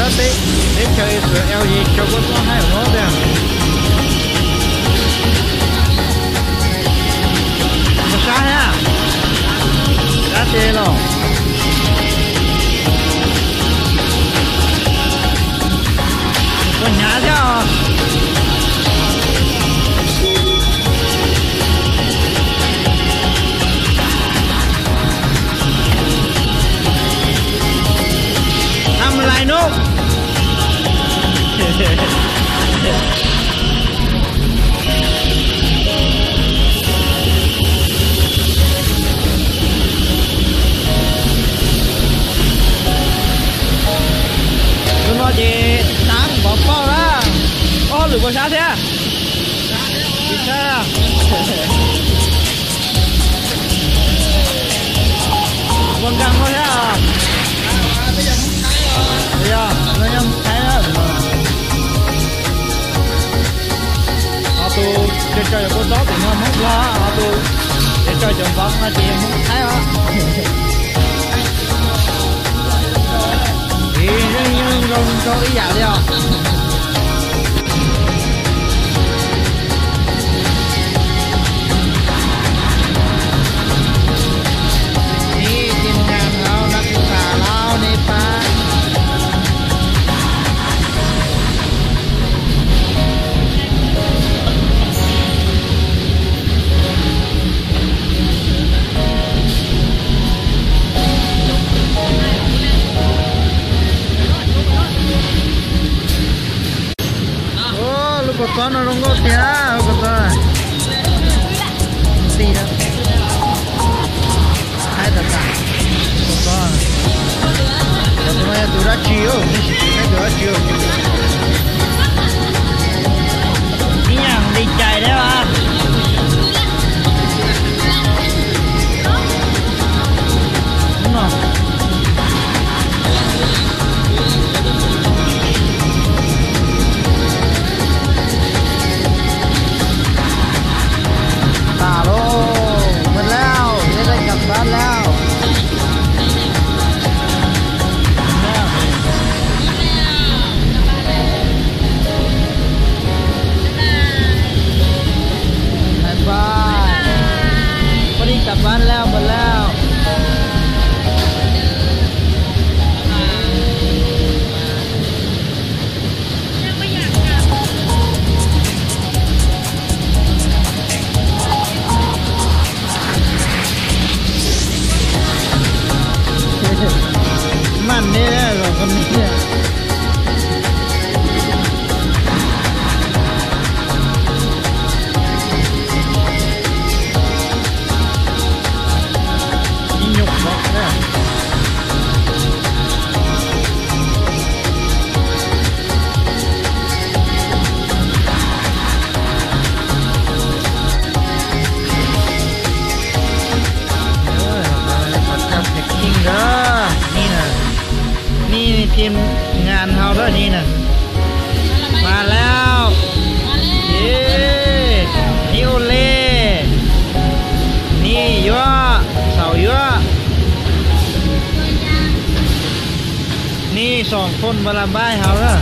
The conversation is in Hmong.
Teb, teb chaws Israel ces tsawg kua txob haib no tiag. Kua sab thiab, sab tes los. Kua hnyav thiab os. Tham lais nub. Tus no ces tab npov pauj na. Ob lwm kua sab thiab. Ua nkag ua thiab. Yog no nyob Hmoob Thaib. Ho tus cov cov yog kua txob tim no Hmoob Nplog, ho tus cov cov cov npov no ces yog Hmoob Thaib os. Ces yeej zoo nkaus ib yam li os. Ib team nkag hauv no kuv tham los nej pab. Lub kua txob no zoo nkauj tiag, lub kua txob. Tij, haib tas tas. Kua txob, cov tus no yog tus dab tsi, nej sim saib tus dab tsi. Ib yam li cais thiab as. Tas lauj, mus lauj, nej daj kam pab lauj. Bye bye. Poj Lis kam pab lauj, mus lauj. Maj neb los ko neb. Ib nyuag pom na. Qhov chaw phem kheej nkawd, nej na, nej team nkag hauv lawm nej na. Mas lauj, nej ua le, nej yuav, xaum yuav, nej xoom phone npa las npab hauv lawm.